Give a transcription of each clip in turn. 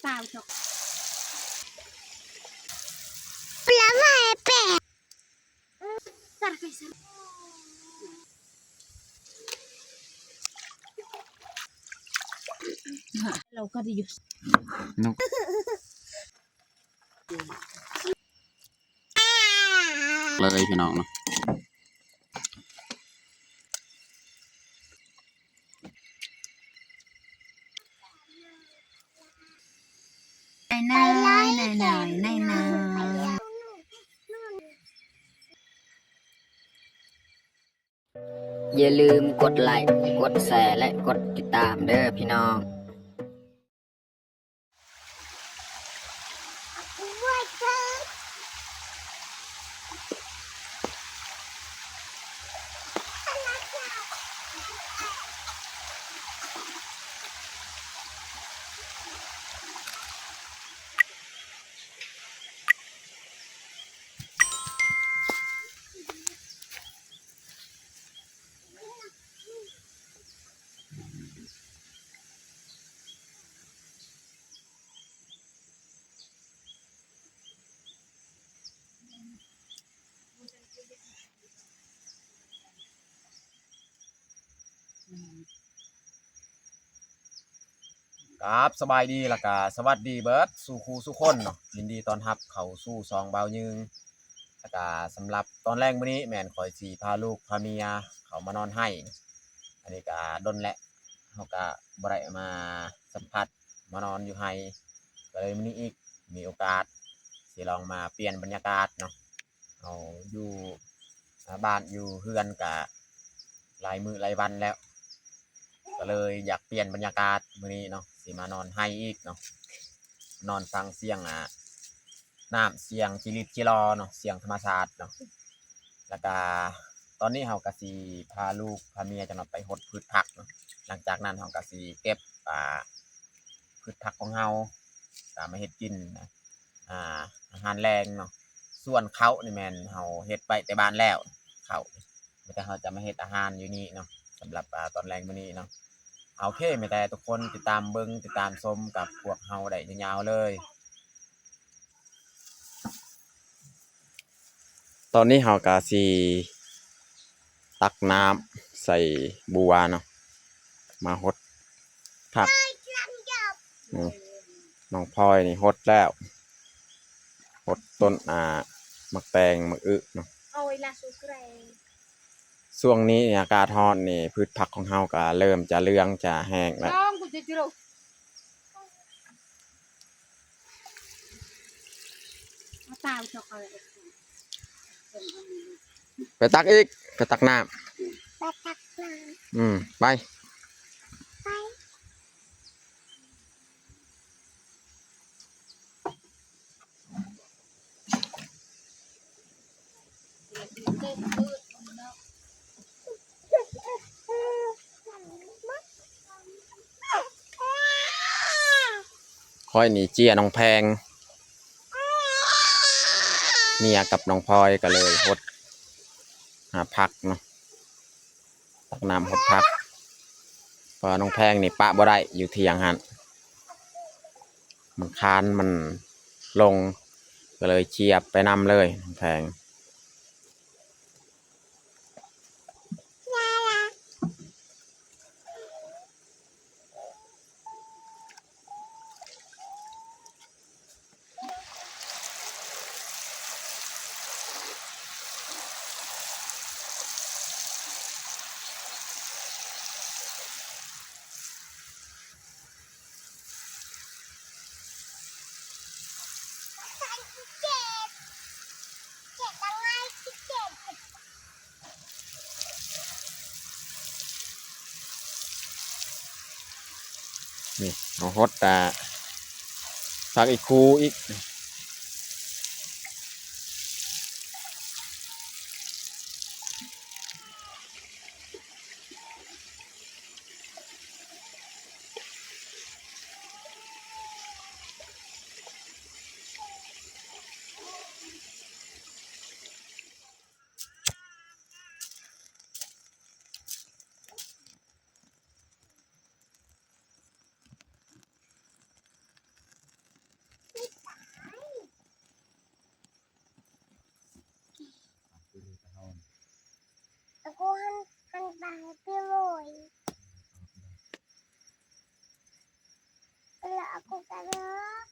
Tao cho. Pla mai pe. Sar kai sar. Lau ka di jus. ເລີຍພີ່ນ້ອງເນາະ. ນາຍໆ ນາຍໆ ນາຍໆ ຢ່າລືມກົດໄລ້ ກົດແຊ ແລະ ກົດຕິດຕາມເດີພີ່ນ້ອງ. ກາບສະບາຍດີ ແລ້ວກະສະຫວັດດີເບິດສູ່ຄູ່ສູ່ຄົນເນາະ. ຍິນດີຕ້ອນຮັບເຂົ້າສູ່ຊ່ອງບ່າວຍືງ ແລ້ວກະສຳລັບຕອນແລງມື້ນີ້ແມ່ນຂ້ອຍຊິພາລູກພາເມຍເຂົ້າມານອນໄຮ່. ອັນນີ້ກະດົນແລ້ວ ເຮົາກະບໍ່ໄດ້ມາສຳຜັດ ມານອນຢູ່ໄຮ່ ກະເລີຍມື້ນີ້ອີກ ມີໂອກາດຊິລອງມາປ່ຽນບັນຍາກາດເນາະ. ເຮົາຢູ່ ອາ ບ້ານຢູ່ເຮືອນກະຫຼາຍມື້ຫຼາຍວັນແລ້ວ ກະເລີຍຢາກປ່ຽນບັນຍາກາດມື້ນີ້ເນາະ ຊິມານອນໄຮ່ອີກເນາະ. ນອນຟັງສຽງ ອາ ນ້ຳ ສຽງຈີລິດຈີລໍເນາະ ສຽງທຳມະຊາດເນາະ. ແລ້ວກະຕອນນີ້ເຮົາກະຊິພາລູກພາເມຍຈັກໜ່ອຍໄປຫົດພືດຜັກເນາະ. ຫຼັງຈາກນັ້ນເຮົາກະຊິເກັບ ອາ ພືດຜັກຂອງເຮົາ ກະມາເຮັດກິນ ອາ ອາຫານແລງເນາະ. ສ່ວນເຂົ້ານີ້ແມ່ນເຮົາເຮັດໄວ້ແຕ່ບ້ານແລ້ວ ເຂົ້າ ມີແຕ່ເຮົາຈະມາເຮັດອາຫານຢູ່ນີ້ເນາະ ສຳລັບ ອາ ຕອນແລງມື້ນີ້ເນາະ. ໂອເຄ ມີແຕ່ທຸກຄົນຕິດຕາມເບິ່ງ ຕິດຕາມຊົມກັບພວກເຮົາໄດ້ຍາວໆເລີຍ. ຕອນນີ້ເຮົາກະຊິຕັກນ້ຳໃສ່ບົວເນາະ ມາຫົດຜັກ. ອືມ ນ້ອງພອຍນີ້ຫົດແລ້ວ ຫົດຕົ້ນ ອາ ໝາກແຕງ ໝາກອຶເນາະ. ຊ່ວງນີ້ອາກາດຮ້ອນນີ້ ພືດຜັກຂອງເຮົາກະເລີ່ມຈະເຫຼືອງຈະແຫ້ງແລ້ວ. ໄປຕັກອີກ ໄປຕັກນ້ຳ ໄປຕັກນ້ຳ ອືມ ໄປ ໄປ. ຂ້ອຍນີ້ເຈ້ຍນ້ອງແພງ ເມຍກັບນ້ອງພອຍກະເລີຍຫົດ ຫາຜັກເນາະ. ຕັກນ້ຳຫົດຜັກ ເພາະວ່ານ້ອງແພງນີ້ປະບໍ່ໄດ້ຢູ່ຖຽງຫັ້ນ ມັນຄານມັນລົງ ກະເລີຍເຈຍບໄປນຳເລີຍນ້ອງແພງ. ນີ້ ເຮົາຫົດ ອ່າ ຜັກອີ່ຄູອີກ. ເ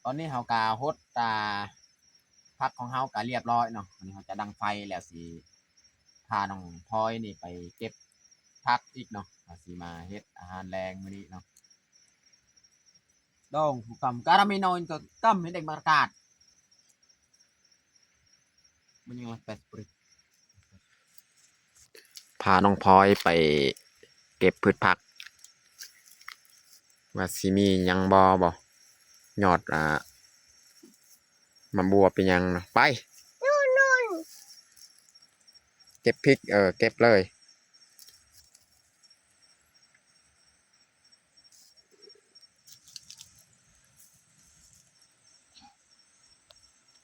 ຕອນນີ້ເຮົາກະຫົດ ອ່າ ຜັກຂອງເຮົາກະລຽບຮ້ອຍເນາະ. ອັນນີ້ເຮົາຈະດັງໄຟແລ້ວ ຊິພານ້ອງພອຍນີ້ໄປເກັບຜັກອີກເນາະ. ເຮົາຊິມາເຮັດອາຫານແລງມື້ນີ້ເນາະ. ດອງຜູ້ກຳກະລະມີນ້ອຍກໍກຳໃຫ້ເດັກມາກາດ ມັນຍັງລັກແປດປຣິກ ພານ້ອງພອຍໄປເກັບພືດຜັກ ວ່າຊິມີຫຍັງບໍ່ ບໍ່ ຍອດ ອ່າ ໝາກບວບເປັນຫຍັງເນາະ. ໄປ ເກັບພິກ ເອີ ເກັບເລີຍ.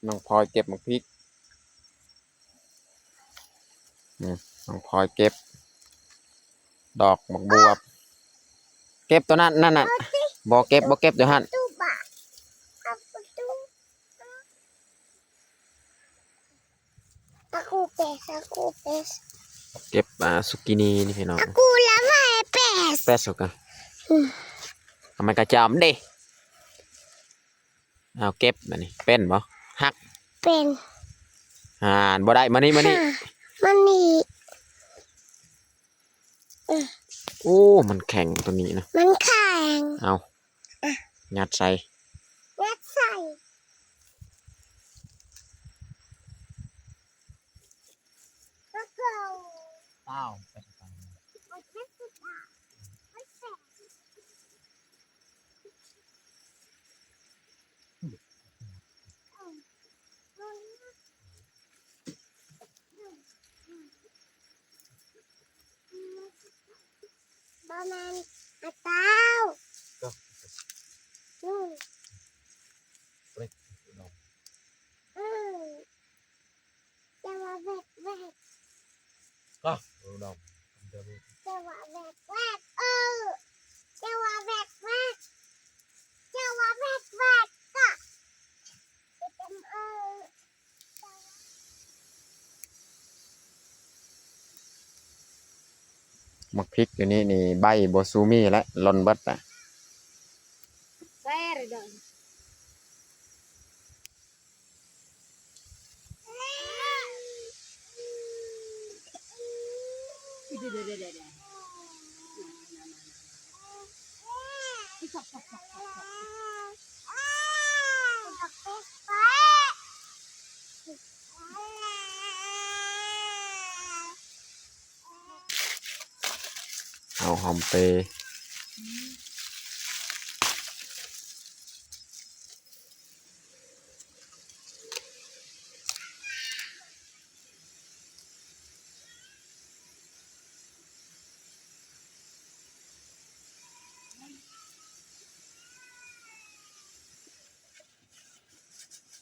ນ້ອງພອຍເກັບໝາກພິກ ອືມ ນ້ອງພອຍເກັບດອກໝາກບວບ ເກັບໂຕນັ້ນ ນັ້ນນະ ບໍ່ເກັບ ບໍ່ເກັບຢູ່ຫັ້ນ. ອາກູເປສ ອາກູເປສ ເກັບ ອ່າ ຊູກິນີນີ້ພີ່ນ້ອງ ອາກູລາເວເປສ ເປສກະ ອືມ ເອົາໄມ້ກະຈອມເດ້. ເອົາເກັບບາດນີ້ ເປັນບໍ່? ຫັກ ເປັນ ອ່າ ບໍ່ໄດ້ ມານີ້ ມານີ້ ມານີ້ ໂອ້ ມັນແຂງໂຕນີ້ນະ ມັນແຂງ ເອົາ ອ່ະ ຍັດໃສ່ ຍັດໃສ່. ບໍ່ແມ່ນ ອາ ເຕົ້າ ອືມ ອືມ ຈະວ່າແວກໆ ກໍ ຈະວ່າແວກໆ ເອີ ຈະວ່າແວກໆ ຈະວ່າແວກໆ ກໍ ໝາກພິກຢູ່ນີ້ນີ້ ໃບບໍ່ຊູມີແຫຼະ ຫຼົ່ນເບິດລະ. ເອົາຫອມເປ.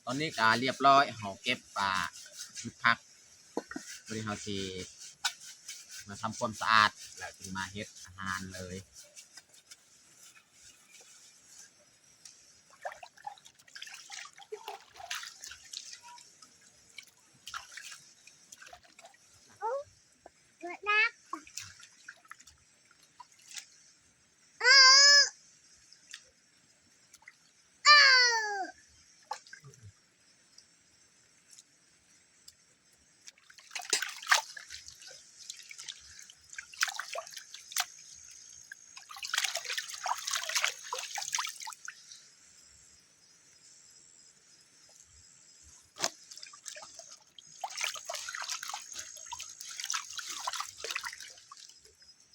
ຕອນນີ້ກະລຽບຮ້ອຍ ເຮົາເກັບ ອ່າ ພືດຜັກ ບາດນີ້ເຮົາຊິມາທຳຄວາມສະອາດ ແລ້ວຈຶ່ງມາເຮັດອາຫານເລີຍ.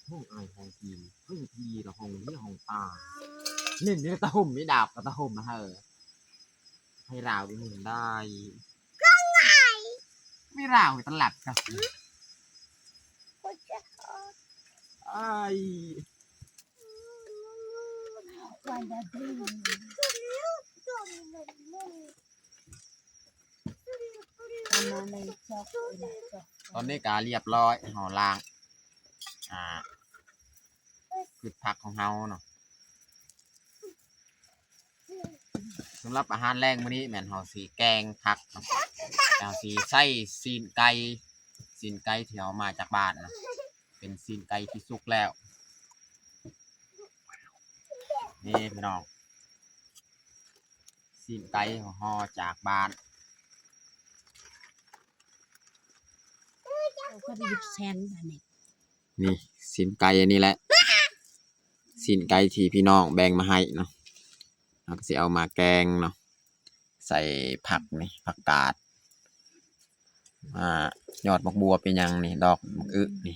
ຫ້ອງອ້າຍຫ້ອງຈີນ ຫ້ອງພີລະຫ້ອງເຮຍຫ້ອງຕາ ເນັ້ນຢູ່ຕາຫົ່ມ ມີດາບກະຕາຫົ່ມ ເຮີ ໃຫ້ລາວໄດ້ເງິນໄດ້ ມີລາວໄປຕະຫຼາດກະ ອ້າຍ. ຕອນນີ້ກະລຽບຮ້ອຍ ເຮົາລ້າງ ອ່າ ພືດຜັກຂອງເຮົາເນາະ. ສຳລັບອາຫານແລງມື້ນີ້ແມ່ນເຮົາຊິແກງຜັກເນາະ. ເຮົາຊິໃຊ້ຊີ້ນໄກ່ ຊີ້ນໄກ່ທີ່ເຮົາມາຈາກບ້ານເນາະ ເປັນຊີ້ນໄກ່ທີ່ສຸກແລ້ວ. ນີ້ພີ່ນ້ອງ ຊີ້ນໄກ່ຫໍ່ຈາກບ້ານ. ເອົາກໍໄດ້ແຊນບາດນີ້. ນີ້ຊີ້ນໄກ່ອັນນີ້ແຫຼະ ຊີ້ນໄກ່ທີ່ພີ່ນ້ອງແບ່ງມາໃຫ້ເນາະ. ເຮົາກໍຊິເອົາມາແກງເນາະ ໃສ່ຜັກນີ້ ຜັກກາດ ອ່າ ຍອດໝາກບົວເປັນຫຍັງນີ້ ດອກໝາກອຶນີ້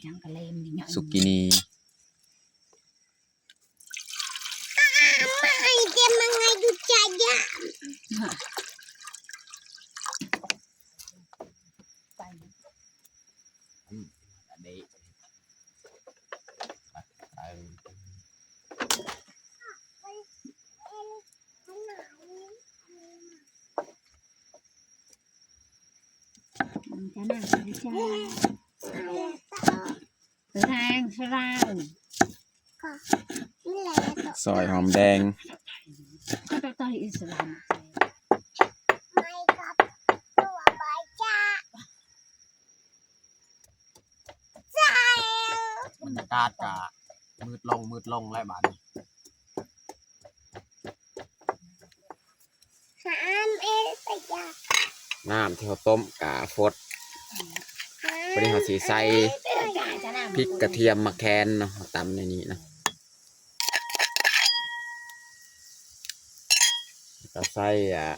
ສຸກິນີ. Soi hòm đen. ບັນຍາກາດກະມືດລົງ ມືດລົງແລ້ວບາດນີ້. ນ້ຳທີ່ເຮົາຕົ້ມກະຟົດ. ບາດນີ້ເຮົາຊິໃສ່ພິກ ກະທຽມ ໝາກແຄນເນາະ ເຮົາຕຳໃນນີ້ເນາະ. ແລ້ວກະໃສ່ ອ່າ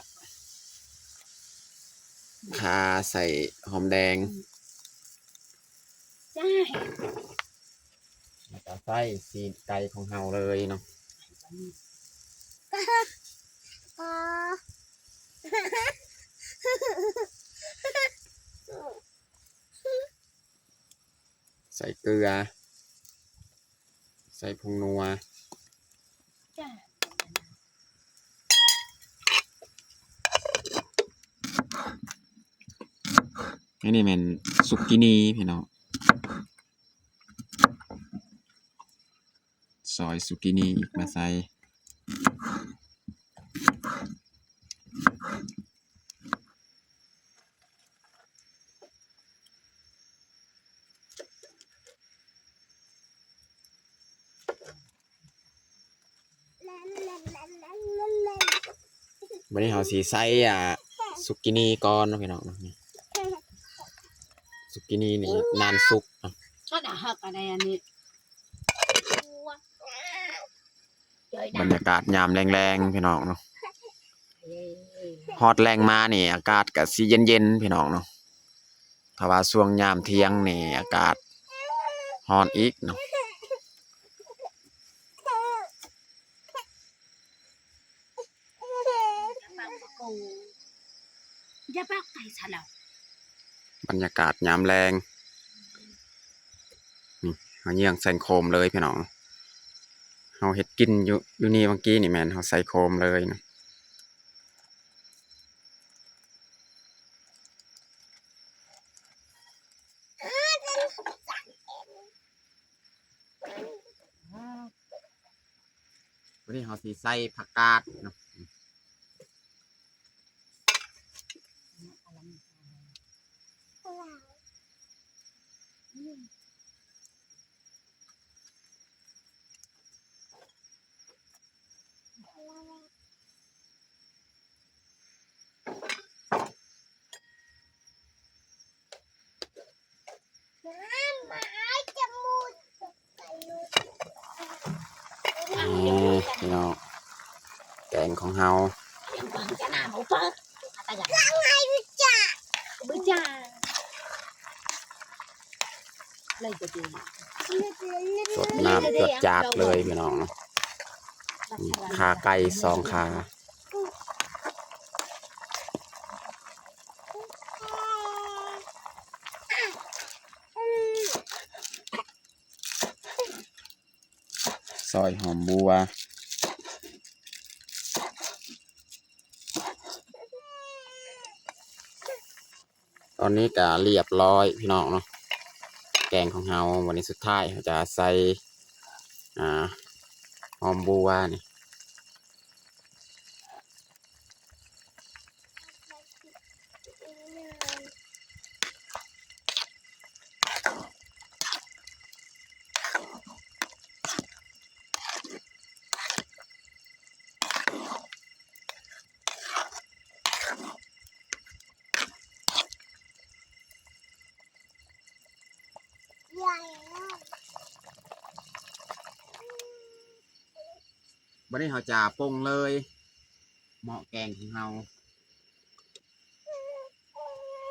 ຂ່າ ໃສ່ຫອມແດງ ແລ້ວກະໃສ່ຊີ້ນໄກ່ຂອງເຮົາເລີຍເນາະ. ໃສ່ເກືອ ໃສ່ຜົງນົວ. ອັນນີ້ແມ່ນສຸກິນີພີ່ນ້ອງ ຊອຍສຸກິນີອີກມາໃສ່. ບາດນີ້ເຮົາຊິໃສ່ ອ່າ ສຸກິນີກ່ອນເນາະພີ່ນ້ອງເນາະ. ສຸກິນີນີ້ນານສຸກເນາະ. ບັນຍາກາດຍາມແລງໆ ພີ່ນ້ອງເນາະ. ຮອດແລງມານີ້ອາກາດກະຊິເຢັນໆ ພີ່ນ້ອງເນາະ. ຖ້າວ່າຊ່ວງຍາມທ່ຽງນີ້ອາກາດຮ້ອນອີກເນາະ. ບັນຍາກາດຍາມແລງ ນີ້ ເຮົາຍ່ຽງແຊງໂຄມເລີຍພີ່ນ້ອງ. ເຮົາເຮັດກິນຢູ່ ຢູ່ນີ້ຫວ່າງກີ້ນີ້ແມ່ນເຮົາໃສ່ໂຄມເລີຍນະ. ວັນນີ້ເຮົາຊິໃສ່ຜັກກາດເນາະ. ນີ້ພີ່ນ້ອງ ແກງຂອງເຮົາ. ສົດນ້ຳຈວດຈາດເລີຍພີ່ນ້ອງ. ນີ້ ຂາໄກ່ສອງຂາ. ຊອຍຫອມບົວ. ຕອນນີ້ກະລຽບລ້ອຍພີ່ນ້ອງເນາະ ແກງຂອງເຮົາ. ບັດນີ້ສຸດທ້າຍເຮົາຈະໃສ່ ອ່າ ຫອມບົວນີ້. ເ ບັດນີ້ເຮົາຈະປົງເລີຍ ໝໍ້ແກງຂອງເຮົາ.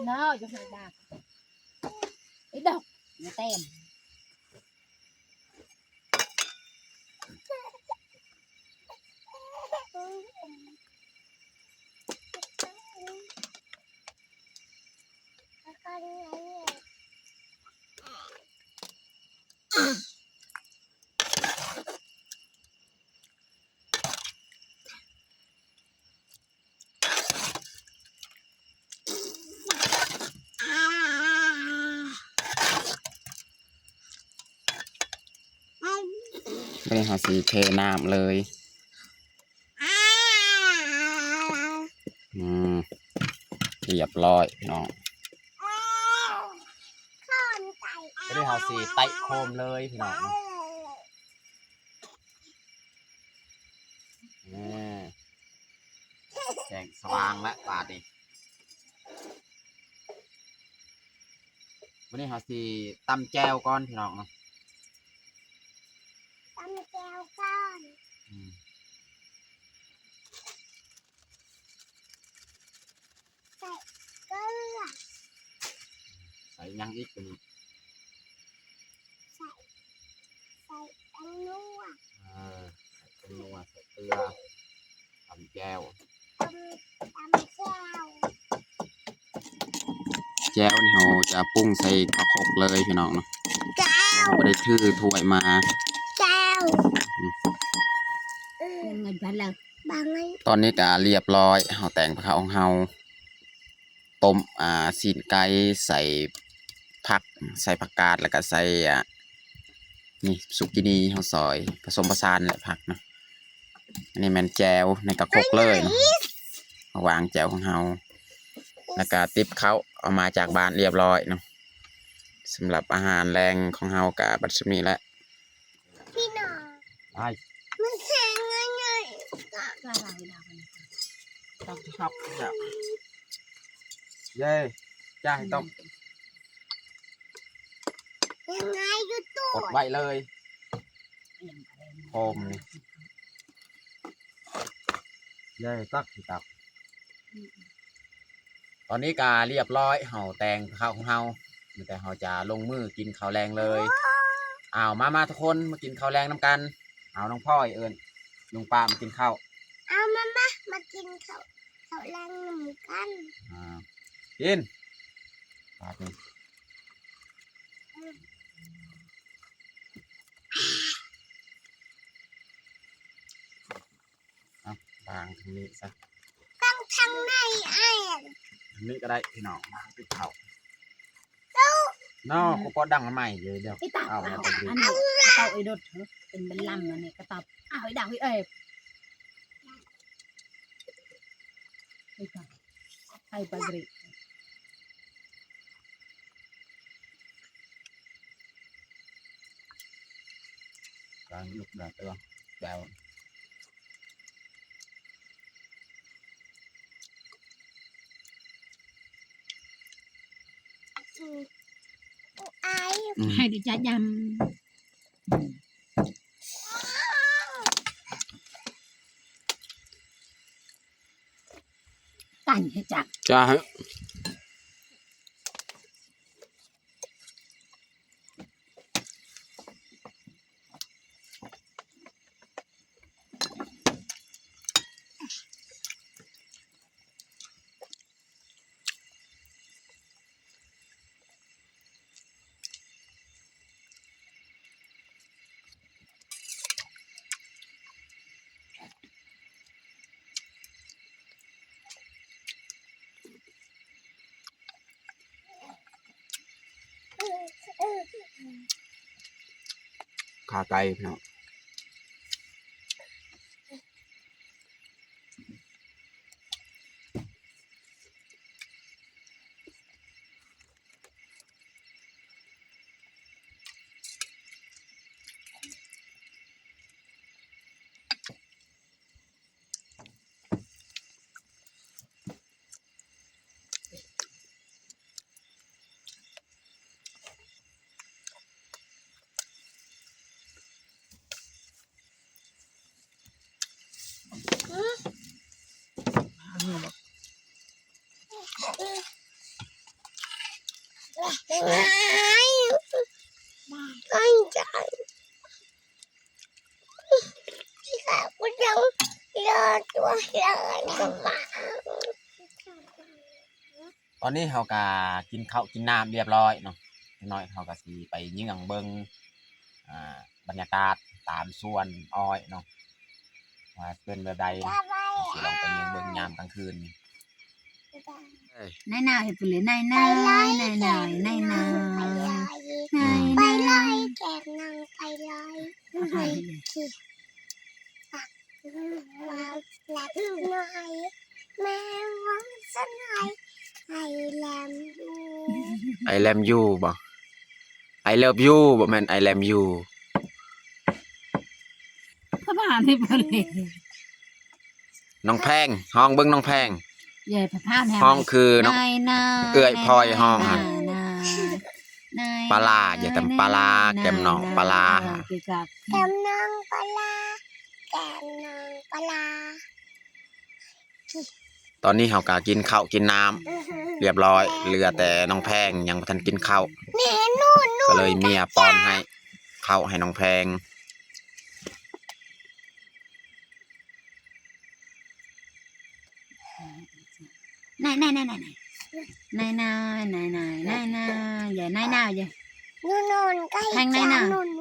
ເນາະ ຢູ່ຂ້າງດາກ ໄອ້ດອກ ມາແຕ້ມ. ນີ້ເຮົາຊິເທນ້ຳເລີຍ. ອືມ ຮຽບຮ້ອຍພີ່ນ້ອງ. ນີ້ເຮົາຊິໄຕ້ໂຄມເລີຍພີ່ນ້ອງ. ນີ້ ແສງສະຫວ່າງແລ້ວບາດນີ້. ວັນນີ້ເຮົາຊິຕຳແຈ່ວກ່ອນພີ່ນ້ອງເນາະ. ຕຳແຈ່ວກ່ອນ. ອືມ. ໃສ່ເກືອ. ໃສ່ຫຍັງອີກຕົວນີ້? ໃສ່ ໃສ່ແປ້ງນົວ. ເອີ ໃສ່ແປ້ງນົວ ໃສ່ເກືອ ຕຳແຈ່ວ. ຕຳ ຕຳແຈ່ວ. ແຈ່ວນີ້ເຮົາຈະປຸງໃສ່ກະຄົກເລີຍພີ່ນ້ອງເນາະ. ແຈ່ວ. ເຮົາບໍ່ໄດ້ຖືຖ້ວຍມາ. ແຈ່ວ. ອືມ. ເງິນພັນລະ. ຕອນນີ້ກະລຽບຮ້ອຍ ເຮົາແຕ່ງກັບເຂົ້າຂອງເຮົາ ຕົ້ມ ອ່າ ຊີ້ນໄກ່ ໃສ່ຜັກ ໃສ່ຜັກກາດ ແລ້ວກະໃສ່ ອ່າ ນີ້ ຊູກກີນີ ເຮົາຊອຍ ປະສົມປະສານແຫຼະ ຜັກເນາະ. ອັນນີ້ແມ່ນແຈ່ວໃນກະຄົກເລີຍເນາະ ມາວາງແຈ່ວຂອງເຮົາ ແລ້ວກະຕິບເຂົ້າ ເອົາມາຈາກບ້ານລຽບຮ້ອຍເນາະ. ສຳລັບອາຫານແລງຂອງເຮົາກະບັດສ່ຳນີ້ແຫຼະ. ພີ່ນ້ອງ ໄປ ມັນແທງງ່າຍໆ ຕັກຮັບ ເຢ້ ຈ້າ ໃຫ້ຕ້ອງ ຍັງໄງຢູ່ຕູ້ ກົດໄວ້ເລີຍ ໂຄມນີ້ ເຢ້ ຕັກ ຕັກ. ຕອນນີ້ກະລຽບຮ້ອຍ ເຮົາແຕ່ງເຂົ້າຂອງເຮົາ ມີແຕ່ເຮົາຈະລົງມືກິນເຂົ້າແລງເລີຍ. ອ້າວ ມາ ມາທຸກຄົນ ມາກິນເຂົ້າແລງນຳກັນ. ເອົາ ນ້ອງພອຍເອີ້ນລຸງປ້າມາກິນເຂົ້າ. ເອົາ ມາ ມາ ມາກິນເຂົ້າ ເຂົ້າແລງນຳກັນ. ອ່າ ກິນ ບາດນີ້. ເອົາ ວາງທາງນີ້ຊະ ວາງທາງໃນອ້າຍ ທາງນີ້ກໍໄດ້ພີ່ນ້ອງ ວາງຕິດເຂົ້າເນາະ. ອືມ ກູປອດດັງມາໃໝ່ຢູ່ ດຽວ ໄອ້ຕາ ເອົາ ເອົາ ເອົາ ອັນນີ້ເຕົ້າໄອ້ດົດ ເປັນບັນລັງ ອັນນີ້ກະຕອບ ອ້າວ ໄອ້ດາວ ເອີຍ ໄປ ໄປ ໄປ ການລຸກດາດເທື່ອ ແລ້ວ ອືມ ອືມ ໃຫ້ໄດ້ຈະຢຳ ຕັນໃຫ້ຈັກ ຈ້າ ໃຫ້. ຂາໄກ່ພີ່ນ້ອງ. ອ ຕອນນີ້ເຮົາກະກິນເຂົ້າກິນນ້ຳລຽບລ້ອຍເນາະ, ຈັກໜ້ອຍເຮົາກະຊິໄປເຍືອງເບິ່ງ ອ່າ ບັນຍາກາດຕາມສວນອ້ອຍເນາະ ວ່າເປັນແບບໃດ, ເຮົາຊິລອງໄປເຍືອງເບິ່ງຍາມກາງຄືນ. ນາຍນາວເຮັດພຸ້ນເລີຍ ນາຍນາຍ ນາຍນາຍ ນາຍນາຍ ນາຍນາຍ ໄປເລີຍ ແກ້ມນ້ອງໄປເລີຍ ໄປເລີຍ. ລັກນ້ອຍ ແມ່ຫວັງສະໜ້ອຍ I love you I love you ບໍ່ I love you ບໍ່ແມ່ນ I love you ພະບາດໃຫ້ເພິ່ນເລີຍ. ນ້ອງແພງ ຮ້ອງເບິ່ງນ້ອງແພງ ເອີຍ ພະພານ ຮ້ອງຄືນ້ອງ ນາຍນາຍ ເອື້ອຍພອຍຮ້ອງຫັ້ນ ນາຍນາຍ ປາລາ ຢ່າແຕ່ປາລາ ແກ້ມນ້ອງປາລາ ນາຍນາຍ ແກ້ມນ້ອງປາລາ ແກ້ມນ້ອງປາລາ. ຕອນນີ້ເຮົາກະກິນເຂົ້າກິນນ້ຳລຽບລ້ອຍ ເຫຼືອແຕ່ນ້ອງແພງຍັງບໍ່ທັນກິນເຂົ້າ ນີ້ ນູ່ນໆ ກະເລີຍເມຍປ້ອນໃຫ້ເຂົ້າໃຫ້ນ້ອງແພງ. ນາຍນາຍ ນາຍນາຍ ນາຍນາຍ ນາຍນາຍ ນາຍນາຍ ຢ່າ ນາຍນາຍ ຢ່າ ນູ່ນໆ ໃກ້ ແພງ ນາຍນາຍ ນູ່ນໆ.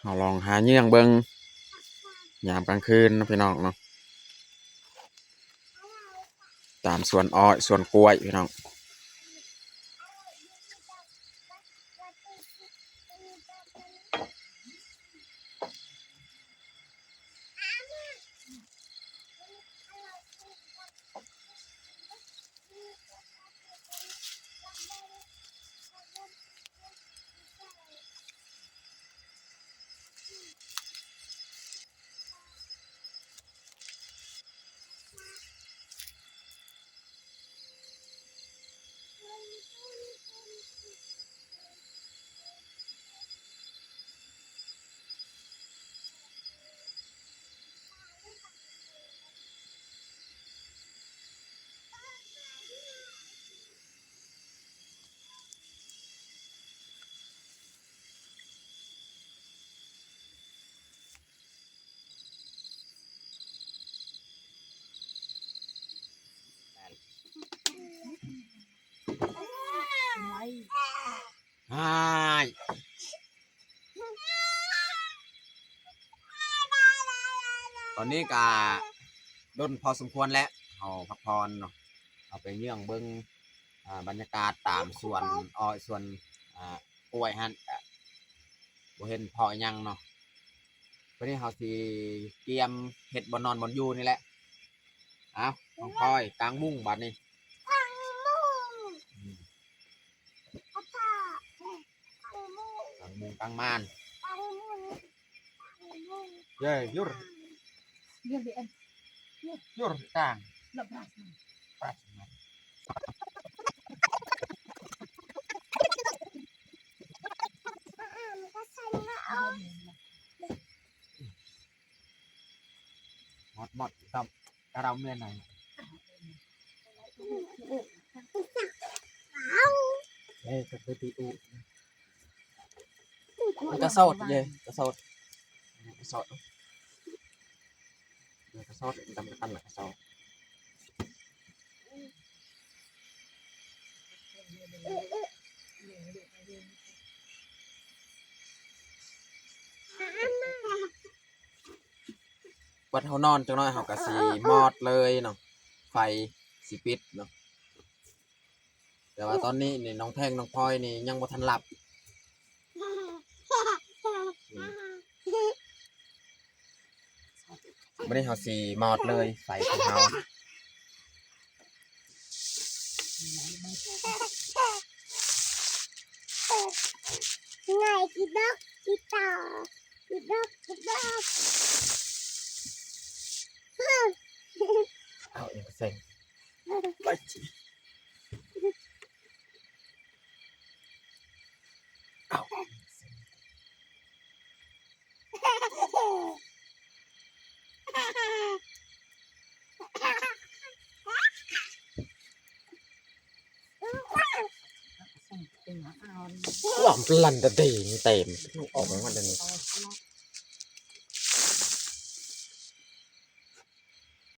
ເຮົາລອງຫາເຍືອງເບິ່ງຍາມກາງຄືນເນາະ ພີ່ນ້ອງເນາະ. ຕາມສວນອ້ອຍ ສວນກ້ວຍ ພີ່ນ້ອງ. ຕອນນີ້ກະດົນພໍສົມຄວນແລ້ວ ເຮົາພັກຜ່ອນເນາະ ເຮົາໄປເຍືອງເບິ່ງ ອ່າ ບັນຍາກາດຕາມສວນອ້ອຍ ສວນ ອ່າ ກ້ວຍຫັ້ນ ກະບໍ່ເຫັນພໍອີ່ຫຍັງເນາະ. ບາດນີ້ເຮົາຊິກຽມເຮັດບ່ອນນອນບ່ອນຢູ່ນີ້ແຫຼະ. ເອົາ ນ້ອງພອຍ ກາງມຸ້ງບາດນີ້ ກາງມຸ້ງ ອືມ ກາງມຸ້ງ ກາງມ່ານ ກາງມຸ້ງ ກາງມຸ້ງ ເຢ້ ຢຸດ ຢຸດ ຢຸດກາງ ປາດ ມອດ ມອດ ຕ້ອງກະເຮົາເມືອນໃນ ເອີ ກະຄືຕີອູ ກະສອດເດ້ ກະສອດ ກະສອດ ກະສອດ ດຳກະຕັນ ກະສອດ. ບັດເຮົານອນຈັກໜ້ອຍເຮົາກະຊິມອດເລີຍເນາະ ໄຟຊິປິດເນາະ. ແຕ່ວ່າຕອນນີ້ນີ້ ນ້ອງແພງ ນ້ອງພອຍນີ້ຍັງບໍ່ທັນຫຼັບ. ບາດນີ້ເຮົາຊິມອດເລີຍ ໄຟຂອງເຮົາ. ງ່າຍ ອີດອກ ອີດອກ ອີດອກ ອີດອກ. ເອົາອີກເສັ້ນ ໄປ. ເອົາ. ລອມລະນດະເດງເຕັມ ອອກມາແລ້ວນີ້.